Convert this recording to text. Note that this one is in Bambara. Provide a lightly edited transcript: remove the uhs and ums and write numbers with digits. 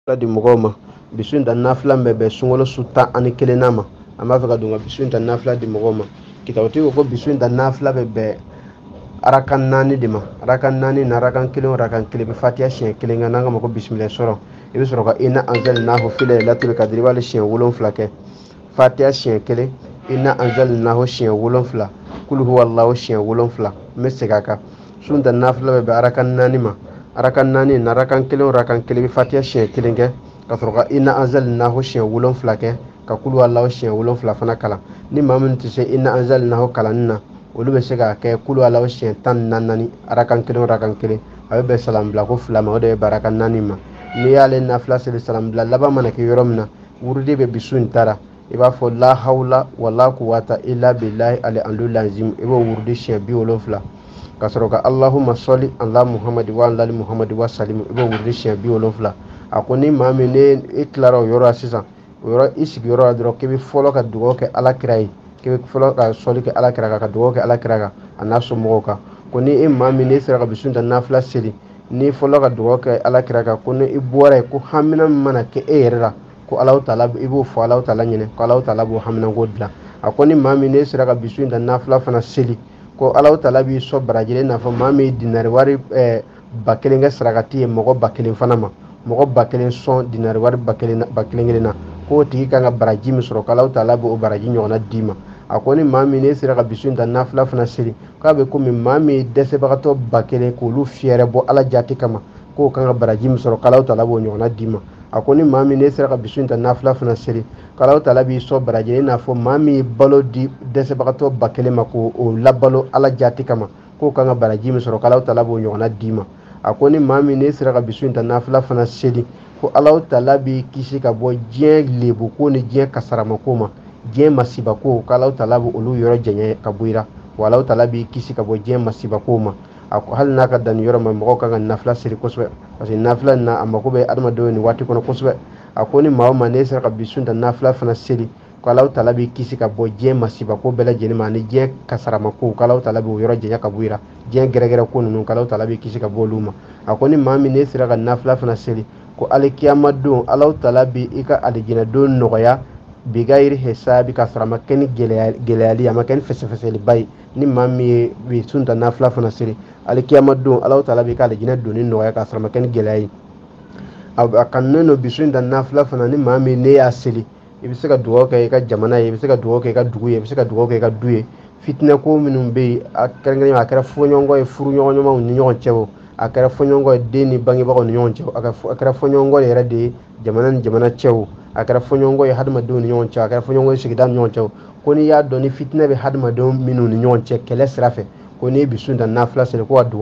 Di mɔgɔw ma bi su in ta nafila bɛ bɛn sunkalo su 11nan ma. An b'a fɛ ka don ka bi su in ta nafila di mɔgɔw ma. Kitabutigi ko ko bi su in ta nafila bɛ bɛn arakan 4 de ma. Arakan 4 na, arakan kelen o arakan kelen bɛ fatiya siɲɛ kelen kɛ, n'an k'a ma ko bisimila sɔrɔ. I bɛ sɔrɔ ka ina anzalnahu fi laylatil qadri, i b'ale siɲɛ 7 kɛ. Fatiya siɲɛ kelen, ina anzalnahu siɲɛ 7, kul huwallahu siɲɛ 7. N bɛ segin a kan. Sun ta nafila bɛ bɛn arakan 4 ma. Arakan 4 na, arakan kelen o arakan kelen bɛ fatiya siɲɛ kelen kɛ, ka sɔrɔ ka ina anzalnahu siɲɛ 7 kɛ, ka kul huwallahu siɲɛ 7 fana kalan. Ni maa minnu tɛ se ina anzalnahu kalanni na, olu bɛ se k'a kɛ kul huwallahu siɲɛ 14, arakan kelen o arakan kelen. A bɛ bɛn salam ko 2 ma, o de bɛ bɛn arakan 4 ma. N'i y'ale nafila seli, salam laban mana kɛ yɔrɔ min na, wurudi bɛ bi su in ta la, i b'a fɔ la hawla wala quwwata illa billahi ali aliyul azim, i b'o wurudi siɲɛ 70, ka sɔrɔ ka allahumma sɔli ala muhammadi wa ala ali muhammadi wa salim, i b'o wurudi siɲɛ 70. A ko ni maa min ne e tilara o yɔrɔ la sisan, o yɔrɔ i sigiyɔrɔ la dɔrɔn, k'i bɛ fɔlɔ ka dugawu kɛ ala kira ye, k'i bɛ fɔlɔ ka sɔli kɛ ala kira kan, ka dugawu kɛ ala kira kan a n'a somɔgɔw kan. Ko ni e maa min ne sera ka bi su in ta nafila seli, n'i fɔlɔ ka dugawu kɛ ala kira kan, ko ni i bɔra yen, ko hamina min mana kɛ e yɛrɛ la, ko Alahu taala i b'o fɔ Alahu taala ɲɛnɛ, ko Alahu taala b'o haminanko dilan. A ko ni maa min ne sera ka bi su in ta nafila fana seli, ko Alahu taala b'i sɔn baraji la, i n'a fɔ maa min ye dinari wari 1000 kɛ sarakati ye mɔgɔ 1000 fana ma, mɔgɔ 1000 sɔn dinari wari ba kelen ba kelen kelen na, k'o tigi kan ka baraji min sɔrɔ, ko Alahu taala b'o baraji ɲɔgɔnna d'i ma. A ko ni maa min ne sera ka bi su in ta nafila fana seli, k'a bɛ komi maa min ye dɛsɛbagatɔ 1000 k'olu fiyɛrɛ bɔ Ala jati kama, k'o kan ka baraji min sɔrɔ, k'Alahu taala b'o ɲɔgɔnna d'i ma. A ko ni maa min ne sera ka bi su in ta nafila fana seli, k'Alahu taala b'i sɔn baraji, i n'a fɔ maa min ye balo di dɛsɛbagatɔ 1000 ma k'o labalo Ala jati kama, k'o kan ka baraji min sɔrɔ, k'Alahu taala b'o ɲɔgɔnna d'i ma. A ko ni maa min ne sera ka bi su in ta nafila fana seli, ko Alahu taala b'i kisi ka bɔ diɲɛ lebuko ni diɲɛ kasaramako ma, diɲɛ masibako, k'Alahu taala b'olu yɔrɔ janya ka bɔ i la, wa Alahu taala b'i kisi ka bɔ diɲɛ masibako ma. A ko hali n'a ka dan nin yɔrɔ ma, mɔgɔw kan ka nafila seli kosɛbɛ, parce que nafila in na a mako bɛ adamadenw nin waati kɔnɔ kosɛbɛ. A ko ni maa o maa n'e sera ka bi su in ta nafila fana seli, ko Alahu taala b'i kisi ka bɔ diɲɛ masibako bɛɛ lajɛlen ma ani diɲɛ kasaramako, ko Alahu taala b'o yɔrɔ janya ka bɔ i la, diɲɛ gɛrɛgɛrɛ ko ninnu, ko Alahu taala b'i kisi ka bɔ olu ma. A ko ni maa min n'e sera ka nafila fana seli, ko alikiyama don Alahu taala b'i i ka alijinɛ don nɔgɔya bigayiri hisabi, ka sɔrɔ a ma kɛ ni gɛlɛyali ye, a ma kɛ ni fɛsɛfɛsɛliba ye. Ni maa min ye bi sun ta nafila fana seli, alikiyama don Alahu taala b'i ka alijinɛ donni nɔgɔya ka sɔrɔ a ma kɛ ni gɛlɛya ye. A kanunen don bi su in ta nafila fana, ni maa min ne y'a seli, i bɛ se ka dugawu kɛ i ka jamana ye, i bɛ se ka dugawu kɛ i ka dugu ye, i bɛ se ka dugawu kɛ i ka du ye. Fitinɛ ko minnu bɛ yen, a kɛrɛnkɛrɛnnenya a kɛra fɔɲɔgɔnkɔ ye furuɲɔgɔnɲɔgɔnw ni ɲɔgɔn cɛ o, a kɛra fɔɲɔgɔnkɔ ye den ni bangebagaw ni ɲɔgɔn cɛ o, a kɛra fɔɲɔgɔnkɔ yɛrɛ de ye jamana ni jamana cɛ o, a kɛra fɔɲɔgɔnkɔ ye hadamadenw ni ɲɔgɔn cɛ o, a kɛra fɔɲɔgɔnkɔ ye sigida ni ɲɔgɔn cɛ o. Ko n'i y'a dɔn ni fitinɛ bɛ hadamadenw minnu ni ɲɔgɔn cɛ kɛlɛ sira fɛ, ko n'i bi sun ta nafila seli, ko ka dugawu